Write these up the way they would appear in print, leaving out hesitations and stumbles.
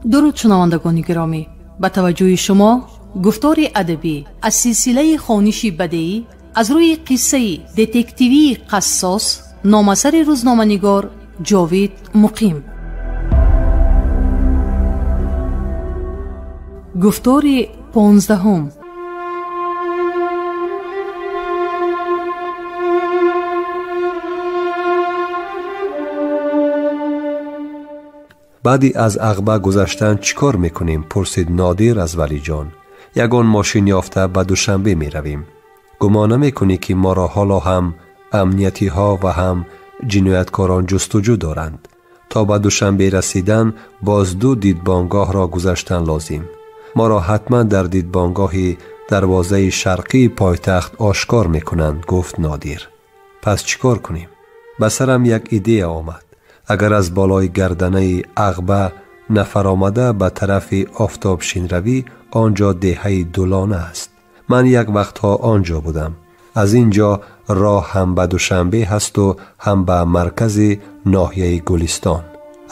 Дуруд, шунавандагони гиромӣ, ба таваҷҷӯҳи шумо гуфтори адабӣ аз силсилаи хониши бадеӣ аз рӯи қиссаи детективии «Қассос», номасари рӯзноманигор Ҷовид Муқим. Гуфтори 15-ум. Баъди аз Ағба гузаштан чӣ кор мекунем? Пурсид Нодир аз Валиҷон. Ягон мошин ёфта ба Душанбе меравем. Гумон намекунӣ, ки моро ҳоло ҳам амниятиҳо ва ҳам ҷинояткорон ҷустуҷӯ доранд? То ба Душанбе расидан боз ду дидбонгоҳро гузаштан лозим. Моро ҳатман дар дидбонгоҳи дарвозаи шарқии пойтахт ошкор мекунанд, гуфт Нодир. Пас чӣ кор кунем? Ба сарам як идея омад. Агар аз болои гарданаи Ағба нафаромада ба тарафи Офтобшинравӣ, он ҷо деҳаи Дулона аст. Ман як вақтҳо он ҷо будам. Аз ин ҷо роҳ ҳам ба Душанбе ҳасту ҳам ба маркази ноҳияи Гулистон.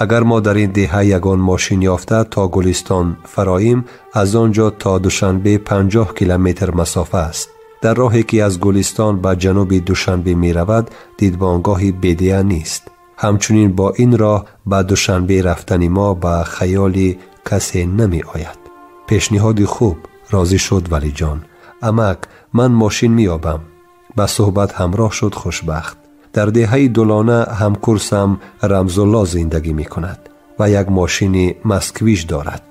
Агар мо дар ин деҳа ягон мошин ёфта то Гулистон фароим, аз он ҷо то Душанбе 50 километр масофа аст. Дар роҳе, ки аз Гулистон ба ҷануби Душанбе меравад, дидбонгоҳи бедеа нест. Ҳамчунин бо ин роҳ ба Душанбе рафтани мо ба хаёли касе намеояд. Пешниҳоди хуб, розӣ шуд Валиҷон. Амак, ман мошин меёбам. Ба суҳбат ҳамроҳ шуд Хушбахт. Дар деҳаи Дулона ҳамкурсам Рамзулло зиндагӣ мекунад ва як мошини Москвич дорад.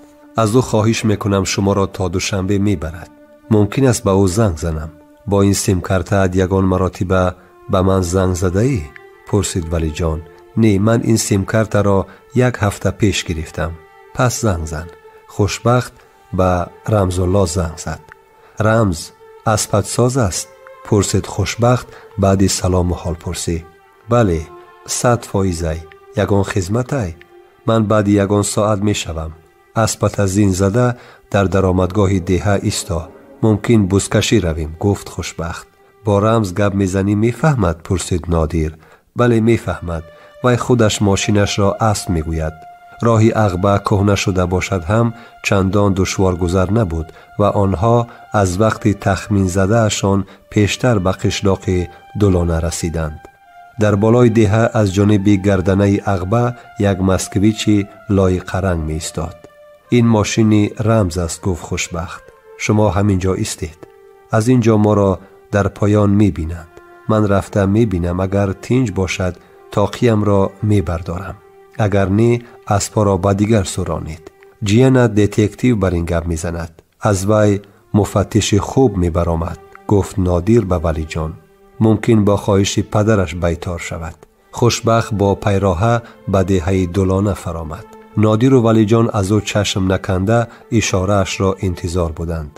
Аз ӯ хоҳиш мекунам, шуморо то Душанбе мебарад. Мумкин аст ба ӯ занг занам. Бо ин симкартаат ягон маротиба ба ман занг задаӣ? Пурсид Валиҷон. Не, ман ин симкартаро як ҳафта пеш гирифтам. Пас занг зан. Хушбахт ба Рамзулло занг зад. Рамз аспатсоз аст? Пурсид Хушбахт баъди салому ҳолпурсӣ. Бале, 100%-ай. Ягон хизматай? Ман баъди ягон соат мешавам. Аспата зин зада дар даромадгоҳи деҳа исто. Мумкин бузкашӣ равем, гуфт Хушбахт. Бо Рамз гап мезанӣ, мефаҳмад? Пурсид Нодир. Бале, мефаҳмад. Вай худаш мошинашро асп мегӯяд. Роҳи Ағба кӯҳна шуда бошад ҳам, чандон душворгузар набуд ва онҳо аз вақти тахминзадаашон пештар ба қишлоқи Дулона расиданд. Дар болои деҳа аз ҷониби гарданаи Ағба як Москвичи лоиқаранг меистод. Ин мошини Рамз аст, гуфт Хушбахт. Шумо ҳамин ҷо истед. Аз ин ҷо моро дар поён мебинанд. Ман рафта мебинам, агар тинҷ бошад, тоқиямро мебардорам. Агар не, аспҳоро ба дигар сӯ ронед. Ҷияна детектив бар ин гап мезанад. Аз вай муфаттиши хуб мебаромад, гуфт Нодир ба Валиҷон. Мумкин бо хоҳиши падараш байтор шавад. Хушбахт бо пайроҳа ба деҳаи Дулона фаромад. Нодиру Валиҷон аз ӯ чашм наканда ишораашро интизор буданд.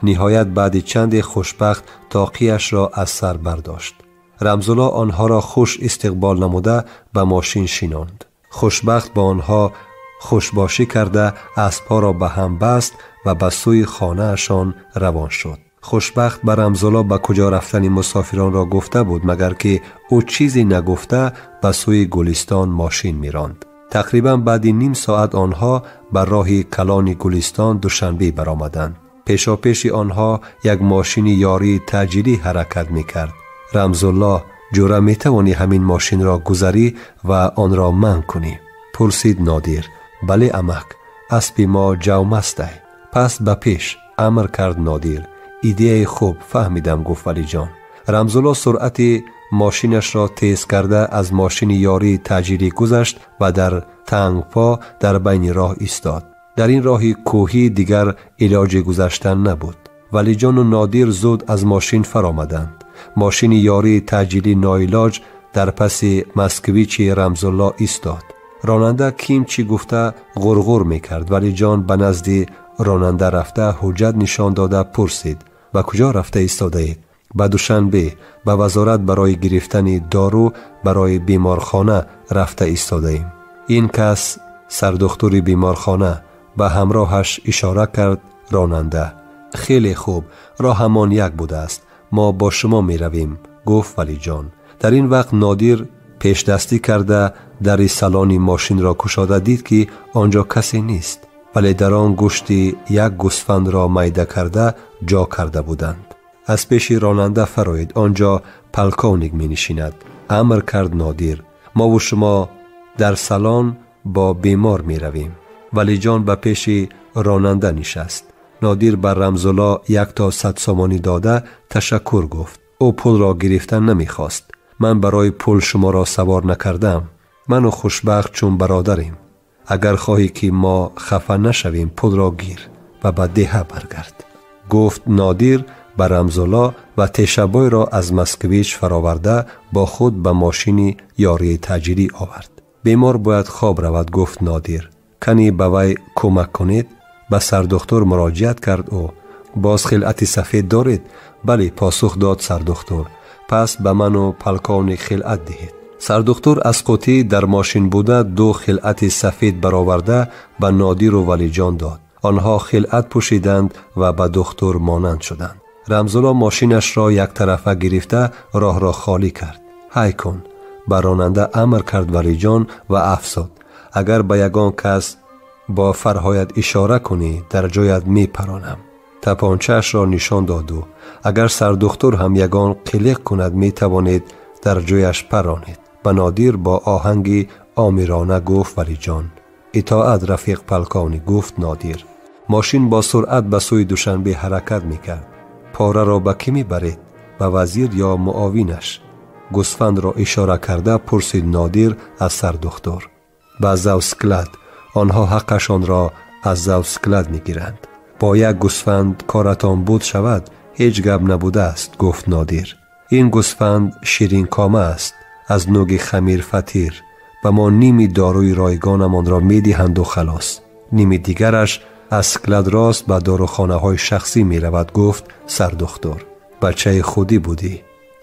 Ниҳоят баъди чанде Хушбахт тоқияшро аз сар бардошт. Рамзулло онҳоро хуш истиқбол намуда ба мошин шинонд. Хушбахт бо онҳо хушбошӣ карда аспҳоро ба ҳам баст ва ба сӯи хонаашон равон шуд. Хушбахт ба Рамзулло ба куҷо рафтани мусофиронро гуфта буд, магар ки ӯ чизе нагуфта ба сӯи Гулистон мошин меронд. Тақрибан баъди ним соат онҳо ба роҳи калони Гулистон Душанбе баромаданд. Пешопеши онҳо як мошини ёрии таъҷилӣ ҳаракат мекард. Рамзулло, ҷура, метавонӣ ҳамин мошинро гузарӣ ва онро манъ кунӣ? Пурсид Нодир. Бале, амак, аспи мо ҷавмастай. Пас ба пеш, амр кард Нодир. Идеяи хуб, фаҳмидам, гуфт Валиҷон. Рамзулло суръати мошинашро тез карда аз мошини ёрии таъҷилӣ гузашт ва дар тангпо дар байни роҳ истод. Дар ин роҳи кӯҳӣ дигар илоҷи гузаштан набуд. Валиҷону Нодир зуд аз мошин фаромаданд. Мошини ёрии таъҷилӣ ноилоҷ дар паси Москвичи Рамзулло истод. Ронанда ким чӣ гуфта ғурғур мекард. Валиҷон ба назди ронанда рафта ҳуҷҷат нишон дода пурсид: ба куҷо рафта истодаед? Ба Душанбе, ба вазорат барои гирифтани дору барои беморхона рафта истодаем. Ин кас сардухтури беморхона, ба ҳамроҳаш ишора кард ронанда. Хеле хуб, роҳамон як будааст. Мо бо шумо меравем, гуфт Валиҷон. Дар ин вақт Нодир пешдастӣ карда дари салони мошинро кушода дид, ки он ҷо касе нест. Вале дар он гӯшти як гӯсфандро майда карда ҷо карда буданд. Аз пеши ронанда фароед, он ҷо полковник менишинад, амр кард Нодир. Мову шумо дар салон бо бемор меравем. Валиҷон ба пеши ронанда нишаст. Нодир ба Рамзулло як то 100 сомонӣ дода ташаккур гуфт. Ӯ пулро гирифтан намехост. Ман барои пул шуморо савор накардам. Ману хушбахт чун бародарем. Агар хоҳӣ ки мо хафа нашавем, пулро гир ва ба деҳа баргард, гуфт Нодир ба Рамзулло ва Тешабойро аз Москвич фароварда бо худ ба мошини ёрии таъҷилӣ овард. Бемор бояд хоб равад, гуфт Нодир. Кани ба вай кӯмак кунед? Ба сардухтур муроҷиат кард ӯ. Боз хилъати сафед доред? Бале, посух дод сардухтур. Пас ба ману полковник хилъат диҳед. Сардухтур аз қутӣ дар мошин буда ду хилъати сафед бароварда ба Нодиру Валиҷон дод. Онҳо хилъат пӯшиданд ва ба духтур монанд шуданд. Рамзулло мошинашро яктарафа гирифта роҳро холӣ кард. Ҳай кун, ба ронанда амр кард Валиҷон ва афзод: агар ба ягон кас бо фарҳоят ишора кунӣ, дар ҷоят мепаронам. Тапончаашро нишон доду. Агар сардухтур ҳам ягон қилиқ кунад, метавонед дар ҷояш паронед. Ба Нодир бо оҳанги омирона гуфт Валиҷон. Итоат, рафиқ полковник, гуфт Нодир. Мошин бо суръат ба сӯи Душанбе ҳаракат мекард. Пораро ба кӣ мебаред? Ба вазир ё муовинаш? Гӯсфандро ишора карда пурсид Нодир аз сардухтур. Ба завсклад. Онҳо ҳаққашонро аз завсклад мегиранд. Бо як гӯсфанд коратон буд шавад, ҳеҷ гап набудааст, гуфт Нодир. Ин гӯсфанд ширинкома аст, аз нуги хамир фатир. Ба мо ними дорои ройгонамонро медиҳанду халос. Ними дигараш аз склад рост ба дорухонаҳои шахсӣ меравад, гуфт сардухтур. Бачаи худӣ будӣ.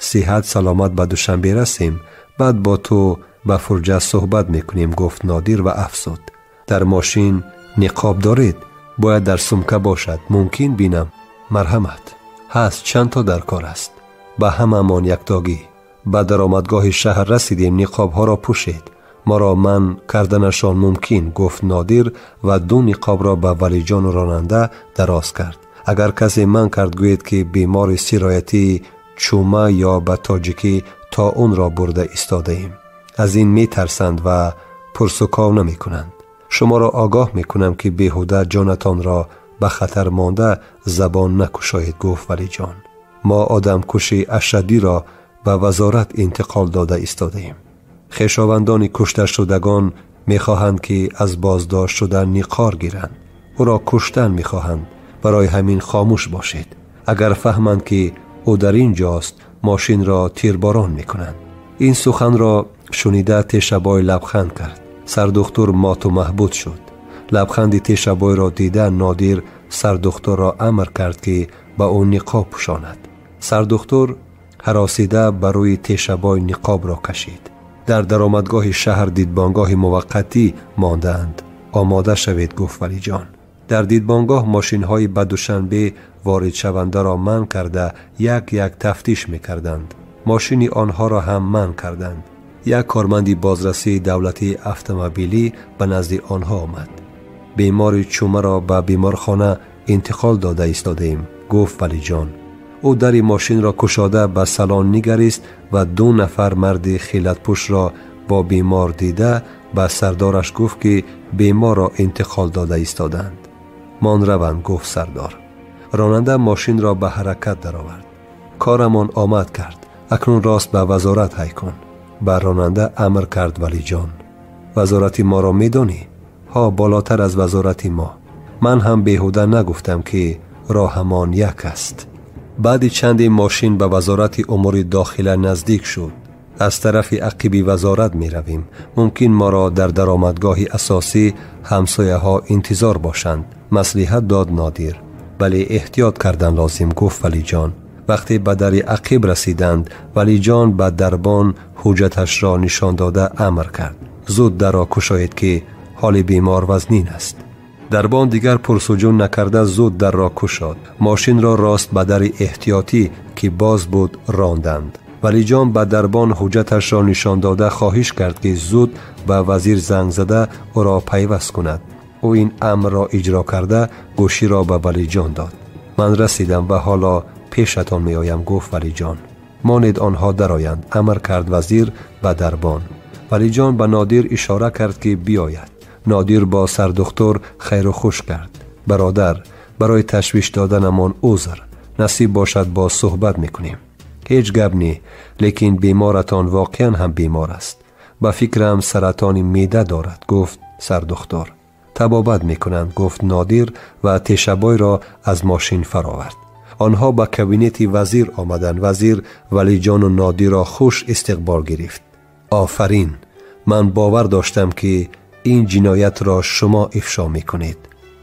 Сиҳат саломат ба Душанбе расем, баъд бо ту ба фурҷа суҳбат мекунем, гуфт Нодир ва афзуд. Дар мошин ниқоб доред? Бояд дар сумка бошад, мумкин бинам. Марҳамат. Ҳаст, чанд то дар кор аст. Ба ҳамамон яктогӣ. Ба даромадгоҳи шаҳр расидем, ниқобҳоро пӯшед. Маро ман карданашон мумкин, гуфт Нодир ва ду ниқобро ба Валиҷону ронанда дароз кард. Агар касе ман кард, гӯед ки бемори сироятии чума ё ба тоҷикӣ тоунро бурда истодаем. Аз ин метарсанд ва пурсуков намекунанд. Шуморо огоҳ мекунам ки беҳуда ҷонатонро ба хатар монда забон накушоед, гуфт Валиҷон. Мо одамкуши ашаддиро ба вазорат интиқол дода истодаем. Хешовандони кушташудагон мехоҳанд ки аз боздошт шудан ниқор гиранд. Ӯро куштан мехоҳанд. Барои ҳамин хомӯш бошед. Агар фаҳманд ки ӯ дар ин ҷост, мошинро тирборон мекунанд. Ин суханро шунида Тешабой лабханд кард. Сардухтур моту маҳбуд шуд. Лабханди Тешабойро дида Нодир сардухтурро амр кард ки ба ӯ ниқоб пӯшонад. Сардухтур ҳаросида ба рӯи Тешабой ниқобро кашид. Дар даромадгоҳи шаҳр дидбонгоҳи муваққатӣ мондаанд. Омода шавед, гуфт Валиҷон. Дар дидбонгоҳ мошинҳои ба Душанбе воридшавандаро манъ карда як-як тафтиш мекарданд. Мошини онҳоро ҳам манъ карданд. Як корманди бозрасии давлатии автомобилӣ ба назди онҳо омад. Бемори чумаро ба беморхона интиқол дода истодаем, гуфт Валиҷон. Ӯ дари мошинро кушода ба салон нигарист ва ду нафар марди хилатпӯшро бо бемор дида ба сардораш гуфт ки беморро интиқол дода истодаанд. Мон раванд, гуфт сардор. Ронанда мошинро ба ҳаракат даровард. Корамон омад кард. Акнун рост ба вазорат ҳай кун, ба ронанда амр кард Валиҷон. Вазорати моро медонӣ? Ҳо, болотар аз вазорати мо. Ман ҳам беҳуда нагуфтам ки роҳамон як аст. Баъди чанде мошин ба вазорати умури дохила наздик шуд. Аз тарафи ақиби вазорат меравем. Мумкин моро дар даромадгоҳи асосӣ ҳамсояҳо интизор бошанд, маслиҳат дод Нодир. Вале эҳтиёт кардан лозим, гуфт Валиҷон. Вақте ба дари ақиб расиданд, Валиҷон ба дарбон ҳуҷҷаташро нишон дода амр кард: зуд дарро кушоед ки ҳоли бемор вазнин аст. Дарбон дигар пурсуҷун накарда зуд дарро кушод. Мошинро рост ба дари эҳтиётӣ ки боз буд ронданд. Валиҷон ба дарбон ҳуҷҷаташро нишон дода хоҳиш кард ки зуд ба вазир занг зада ӯро пайваст кунад. Ӯ ин амрро иҷро карда гӯширо ба Валиҷон дод. Ман расидам ва ҳоло пешатон меоям, гуфт Валиҷон. Монед онҳо дароянд, амр кард вазир ба дарбон. Валиҷон ба Нодир ишора кард, ки биёяд. Нодир бо сардухтур хайру хуш кард. Бародар, барои ташвиш доданамон узр, насиб бошад боз суҳбат мекунем. Ҳеҷ гап не, лекин беморатон воқеан ҳам бемор аст. Ба фикрам саратони меъда дорад, гуфт сардухтур. Табобат мекунанд, гуфт Нодир ва Тешабойро аз мошин фаровард. Онҳо ба кабинети вазир омаданд. Вазир Валиҷону Нодирро хуш истиқбол гирифт. Офарин, ман бовар доштам, ки ин ҷиноятро шумо ифшо мекунед,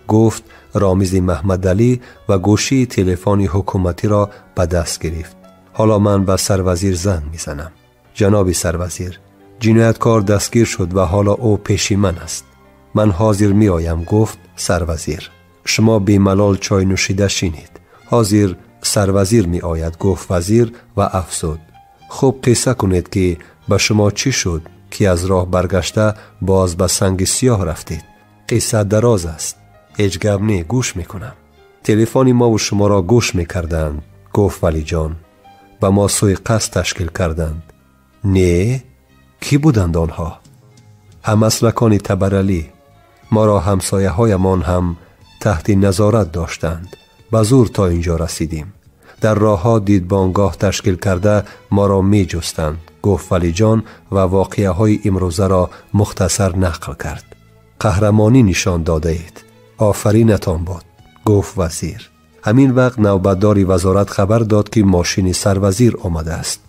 гуфт Ромизи Маҳмадалӣ ва гӯшии телефони ҳукуматиро ба даст гирифт. Ҳоло ман ба сарвазир занг мезанам. Ҷаноби сарвазир, ҷинояткор дастгир шуд ва ҳоло ӯ пеши ман аст. Ман ҳозир меоям, гуфт сарвазир. Шумо бемалол чой нӯшида шинед. Ҳозир сарвазир меояд, гуфт вазир ва афзуд. Хуб қисса кунед, ки ба шумо чӣ шуд, ки аз роҳ баргашта боз ба Санги Сиёҳ рафтед. Қисса дароз аст. Ҳеҷ гап не, гӯш мекунам. Телефони мову шуморо гӯш мекарданд, гуфт Валиҷон. Ба мо суиқасд ташкил карданд. Не, кӣ буданд онҳо? Ҳамаслакони Табаралӣ. Моро ҳамсояҳоямон ҳам таҳти назорат доштанд. Ба зур то инҷо расидем. Дар роҳҳо дидбонгоҳ ташкил карда моро меҷустанд, гуфт Валиҷон ва воқеаҳои имрӯзаро мухтасар нақл кард. Қаҳрамонӣ нишон додаед. Офаринатон бод, гуфт вазир. Ҳамин вақт навбатдори вазорат хабар дод, ки мошини сарвазир омадааст.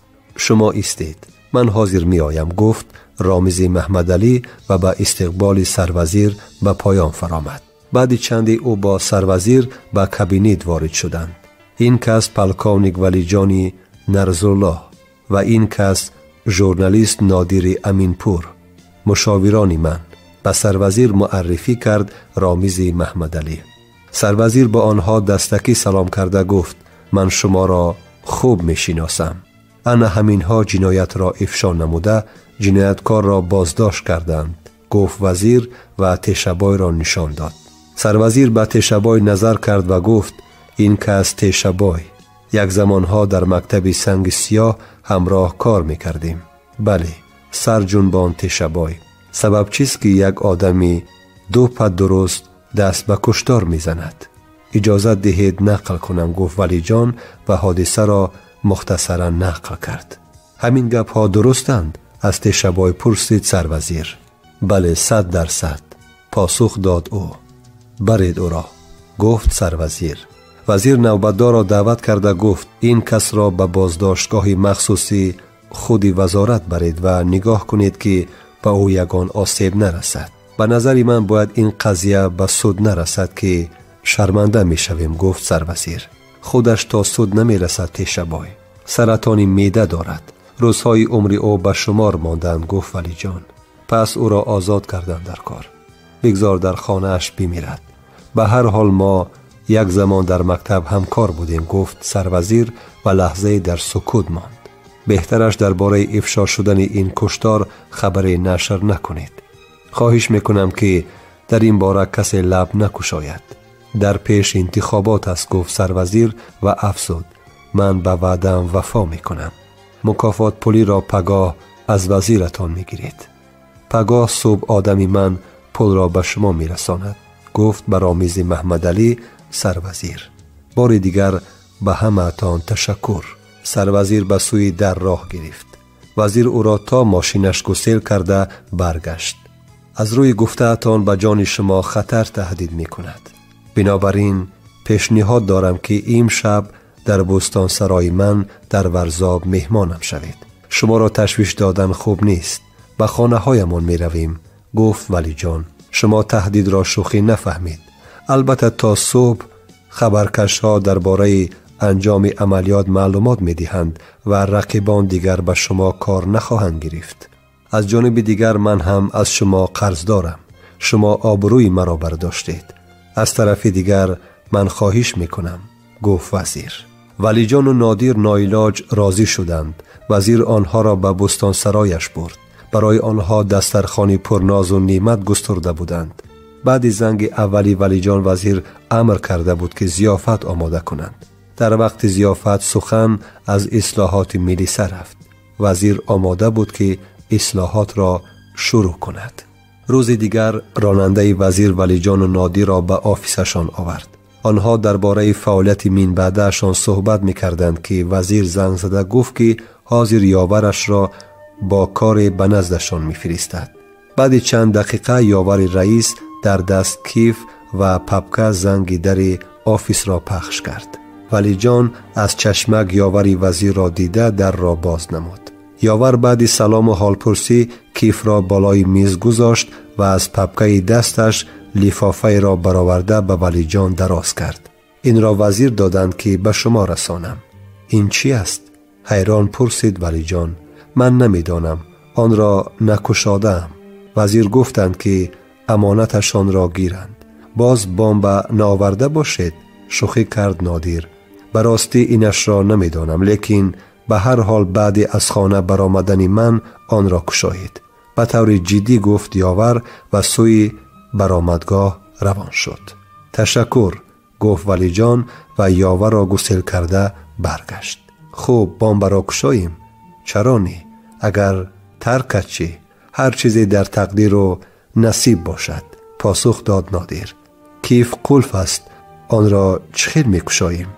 Шумо истед, ман ҳозир меоям, гуфт Ромизи Маҳмадалӣ ва ба истиқболи сарвазир ба поён фаромад. Баъди чанде ӯ бо сарвазир ба кабинет ворид шуданд. Ин кас полковник Валиҷони Нарзуллоҳ ва ин кас журналист Нодири Аминпур, мушовирони ман, ба сарвазир муаррифӣ кард Ромизи Маҳмадалӣ. Сарвазир ба онҳо дастакӣ салом карда гуфт: ман шуморо хуб мешиносам. Ана ҳаминҳо ҷиноятро ифшо намуда ҷинояткорро боздошт карданд, гуфт вазир ва Тешабойро нишон дод. Сарвазир ба Тешабой назар кард ва гуфт: ин кас Тешабой. Як замонҳо дар мактаби Санги Сиёҳ ҳамроҳ кор мекардем. Бале, сарҷунбон Тешабой. Сабаб чист, ки як одами ду пад дуруст даст ба куштор мезанад? Иҷозат диҳед нақл кунам, гуфт Валиҷон ва ҳодисаро мухтасаран нақл кард. Ҳамин гапҳо дурустанд? Аз Тешабой пурсид сарвазир. Бале, 100%, посух дод ӯ. Баред ӯро, гуфт сарвазир. Вазир навбатдорро даъват карда гуфт: ин касро ба боздоштгоҳи махсуси худи вазорат баред ва нигоҳ кунед, ки ба ӯ ягон осеб нарасад. Ба назари ман бояд ин қазия ба суд нарасад, ки шарманда мешавем, гуфт сарвазир. Худаш то суд намерасад Тешабой. Саратони меъда дорад. Рӯзҳои умри ӯ ба шумор монданд, гуфт Валиҷон. Пас ӯро озод карданд дар кор. Бигзор дар хонааш бимирад. Ба ҳар ҳол мо як замон дар мактаб ҳамкор будем, гуфт сарвазир ва лаҳзае дар сукут монд. Беҳтараш дар бораи ифшо шудани ин куштор хабаре нашр накунед. Хоҳиш мекунам, ки дар ин бора касе лаб накушояд. Дар пеш интихобот аст, гуфт сарвазир ва афзуд: ман ба ваъдам вафо мекунам. Мукофот пулиро пагоҳ аз вазиратон мегиред. Пагоҳ субҳ одами ман пулро ба шумо мерасонад, гуфт ба Ромизи Маҳмадалӣ сарвазир. Бори дигар ба ҳамаатон ташаккур. Сарвазир ба сӯи дар роҳ гирифт. Вазир ӯро то мошинаш гусел карда баргашт. Аз рӯи гуфтаатон ба ҷони шумо хатар таҳдид мекунад. Бинобар ин пешниҳод дорам, ки имшаб дар бӯстонсарои ман дар Варзоб меҳмонам шавед. Шуморо ташвиш додан хуб нест. Ба хонаҳоямон меравем, гуфт Валиҷон. Шумо таҳдидро шӯхӣ нафаҳмед. Албатта то субҳ хабаркашҳо дар бораи анҷоми амалиёт маълумот медиҳанд ва рақибон дигар ба шумо кор нахоҳанд гирифт. Аз ҷониби дигар ман ҳам аз шумо қарз дорам. Шумо обрӯи маро бардоштед. Аз тарафи дигар ман хоҳиш мекунам, гуфт вазир. Валиҷону Нодир ноилоҷ розӣ шуданд. Вазир онҳоро ба бӯстонсарояш бурд. Барои онҳо дастархони пурнозу неъмат густурда буданд. Баъди занги аввали Валиҷон вазир амр карда буд, ки зиёфат омода кунанд. Дар вақти зиёфат сухан аз ислоҳоти милиса рафт. Вазир омода буд, ки ислоҳотро шурӯъ кунад. Рӯзи дигар ронандаи вазир Валиҷону Нодирро ба офисашон овард. Онҳо дар бораи фаъолияти минбаъдаашон суҳбат мекарданд, ки вазир занг зада гуфт, ки ҳозир ёварашро бо коре ба наздашон мефиристад. Баъди чанд дақиқа ёвари раис дар даст киф ва папка занги дари офисро пахш кард. Валиҷон аз чашмак ёвари вазирро дида дарро боз намуд. Ёвар баъди салому ҳолпурсӣ кифро болои миз гузошт ва аз папкаи дасташ лифофаеро бароварда ба Валиҷон дароз кард. Инро вазир доданд, ки ба шумо расонам. Ин чӣ аст? Ҳайрон пурсид Валиҷон. Ман намедонам, онро накушодаам. Вазир гуфтанд, ки амонаташонро гиранд. Боз бомба наоварда бошед? Шӯхӣ кард Нодир. Ба ростӣ инашро намедонам, лекин ба ҳар ҳол баъди аз хона баромадани ман онро кушоед. Ба таври ҷиддӣ гуфт ёвар ва сӯи баромадгоҳ равон шуд. Ташаккур, гуфт Валиҷон ва ёварро гусел карда баргашт. Хуб, бомбаро кушоем? Чаро не? Агар таркад чӣ? Ҳар чизе дар тақдиру насиб бошад, посух дод Нодир. Киф қулф аст, онро чӣ хел мекушоем?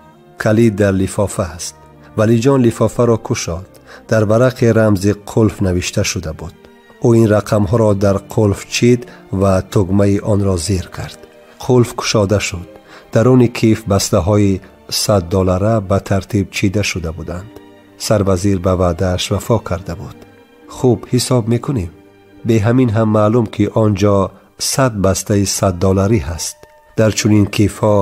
Калид дар лифофа аст. Валиҷон лифофаро кушод. Дар варақи рамзи қулф навишта шуда буд. Ӯ ин рақамҳоро дар қулф чид ва тугмаи онро зер кард. Қулф кушода шуд. Даруни киф бастаҳои 100 доллара ба тартиб чида шуда буданд. Сарвазир ба ваъдааш вафо карда буд. Хуб, ҳисоб мекунем. Бе ҳамин ҳам маълум, ки он ҷо 100 бастаи 100 долларӣ ҳаст. Дар чунин кифҳо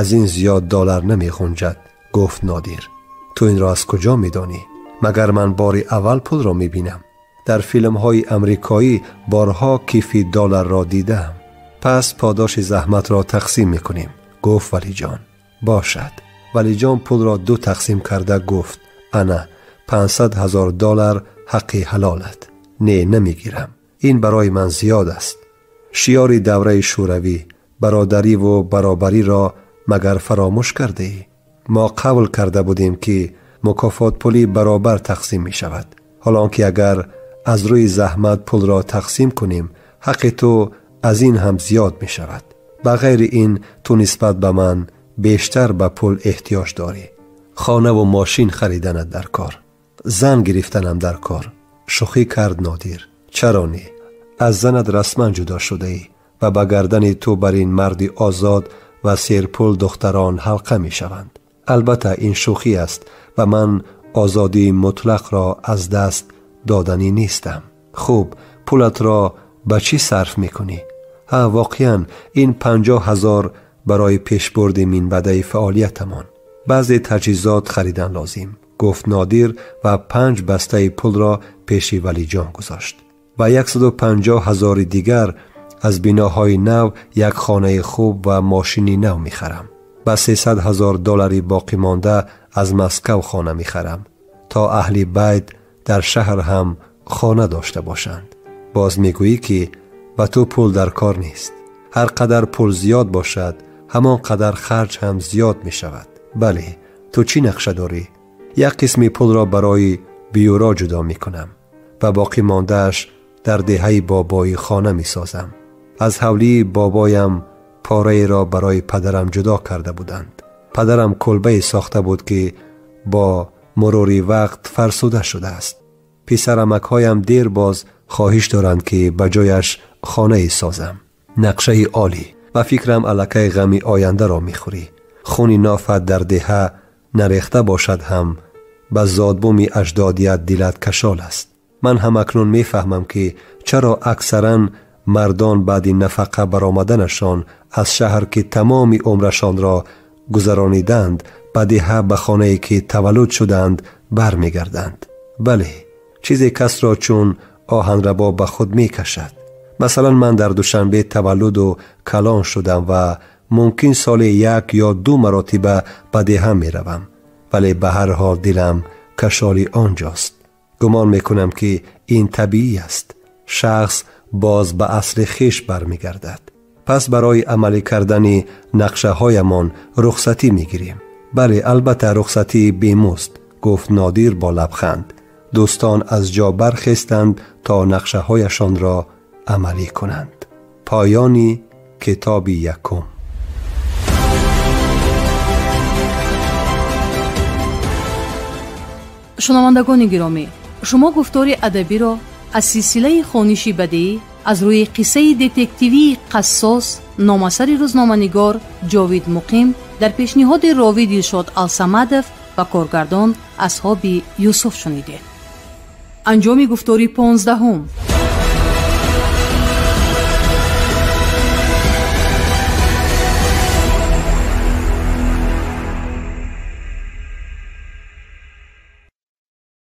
аз ин зиёд доллар намеғунҷад, гуфт Нодир. Ту инро аз куҷо медонӣ? Магар ман бори аввал пулро мебинам? Дар филмҳои амрикоӣ борҳо кифи долларро дидаам. Пас подоши заҳматро тақсим мекунем, гуфт Валиҷон. Бошад. Валиҷон пулро ду тақсим карда гуфт: ана 500 ҳазор доллар ҳаққи ҳалолат. Не, намегирам. Ин барои ман зиёд аст. Шиёри давраи шӯравӣ, бародариву баробариро магар фаромӯш кардаӣ? Мо қавл карда будем, ки мукофотпулӣ баробар тақсим мешавад. Ҳолон ки агар аз рӯи заҳмат пулро тақсим кунем, ҳаққи ту аз ин ҳам зиёд мешавад. Ба ғайри ин ту нисбат ба ман бештар ба пул эҳтиёҷ дорӣ. Хонаву мошин хариданат дар кор, зан гирифтанам дар кор. Шӯхӣ кард Нодир. Чаро не? Аз занат расман ҷудо шудаӣ ва ба гардани ту бар ин марди озод ва серпул духтарон ҳалқа мешаванд. Албатта ин шӯхӣ аст ва ман озодии мутлақро аз даст доданӣ нестам. Хуб, пулатро ба чӣ сарф мекунӣ? Ҳа, воқеан ин 50 ҳазор барои пешбурди минбаъдаи фаъолиятамон. Баъзе таҷҳизот харидан лозим, гуфт Нодир ва 5 бастаи пулро пеши Валиҷон гузошт. Ва 150 ҳазори дигар аз биноҳои нав як хонаи хуб ва мошини нав мехарам. Ба 300 ҳазор доллари боқӣ монда аз Москав хона мехарам, то аҳли байт дар шаҳр ҳам хона дошта бошанд. Боз мегӯӣ, ки ба ту пул дар кор нест. Ҳар қадар пул зиёд бошад, ҳамон қадар харҷ ҳам зиёд мешавад. Бале, ту чӣ нақша дорӣ? Як қисми пулро барои бюро ҷудо мекунам ва боқӣ мондааш дар деҳаи бобои хона месозам. Аз ҳавлии бобоям пораеро барои падарам ҷудо карда буданд. Падарам кулбае сохта буд, ки бо мурури вақт фарсуда шудааст. Писарамакҳоям дер боз хоҳиш доранд, ки ба ҷояш хонае созам. Нақшаи олӣ. Ба фикрам аллакай ғами ояндаро мехӯрӣ. Хуни нофат дар деҳа нарехта бошад ҳам ба зодбуми аҷдодият дилат кашол аст. Ман ҳамакнун мефаҳмам, ки чаро аксаран мардон баъди нафақа баромаданашон аз шаҳр, ки тамоми умрашонро гузарониданд, ба деҳа ба хонае ки таваллуд шуданд бармегарданд. Бале, чизе касро чун оҳанрабо ба худ мекашад. Масалан, ман дар Душанбе таваллуду калон шудам ва мумкин соли 1 ё 2 маротиба ба деҳа меравам, вале ба ҳар ҳол дилам кашоли он ҷост. Гумон мекунам, ки ин табиӣ аст. Шахс боз ба асли хеш бармегардад. Пас барои амалӣ кардани нақшаҳоямон рухсатӣ мегирем. Бале, албатта, рухсатии бемузд, гуфт Нодир бо лабханд. Дӯстон аз ҷо бархестанд то нақшаҳояшонро амалӣ кунанд. Поёни китоби якум. Шунавандагони гиромӣ, шумо гуфтори адабиро аз силсилаи хониши бадеӣ аз рӯи қиссаи детективии «Қассос» номасари рӯзноманигор Ҷовид Муқим дар пешниҳоди ровӣ Дилшод Алсамадов ва коргардон Асҳоби Юсуф шунидед. Анҷоми гуфтори 15-ум.